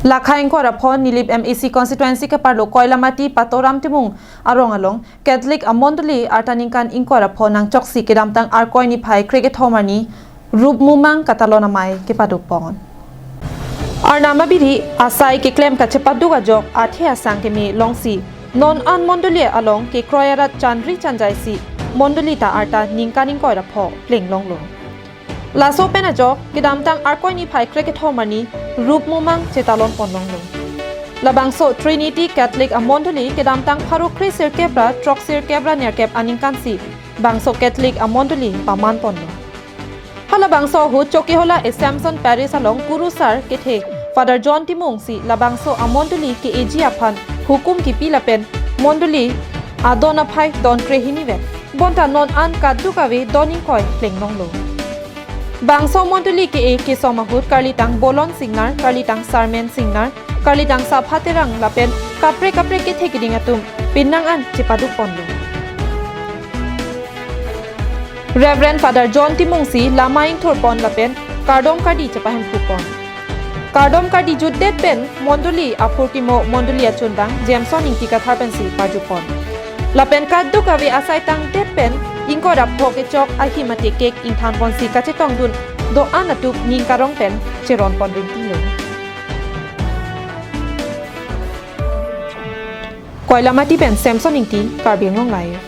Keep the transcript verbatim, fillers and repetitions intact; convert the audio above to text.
Lakha ingkoi ra pho Nilip M A C constituency keparlo Koilamati Patoram Timung arong along Catholic amondoli arta ningkan ingkoi ra pho nangchoksi kedamtang Arkoi niphai krekethom arni rup mumang katalon amei kepadopon. Arnam abiri asai keklem kachepaduk ajok athe asang keme longsi non an mondoli along kekroi arat chanri chanjai si mondoli ta arta ningkan ingkoi ra pho pleng longlo. Laso pen ajok kedamtang Arkoi niphai krekethom arni rup mumang chetalon pon longlo. Labangso Trinity Catholic amondoli kedamtang pharo kre sirkep ra throksirkep ra nerkep aningkan si bangso Catholic amondoli paman ponlo. Halabangso ahut Chokihola Assumption Parish along Kurusar kethe Father John Timung si labangso amondoli ke-eji aphan hukum kipi lapen mondoli adon aphai don krehini vet. Bonta non an kaduk ave don ingkoi pleng longlo. Bangso mondoli ke-e kesom ahut karlitang Bolon Singnar, karlitang Sarmen Singnar, karlitang Sapha Terang lapen kaprek kaprek kethe keding atum penang an chepaduk ponlo. Reverend Father John Timung si lama ingthur pon lapen kardom kardi chepahemphu pon. Kardom kardi jutdet pen mondoli aphurkimo mondoli achundang Jameson Ingti Kathar pensi parju pon. Lapen kaduk ave asai tangdet pen ingkoi ra pho kechok ahi mate kek ingthan ponsi kachetongdun do-an atum ning karong pen cheron pon ringtilo. Koilamati pen Samson Ingti, Karbi Anglong Live.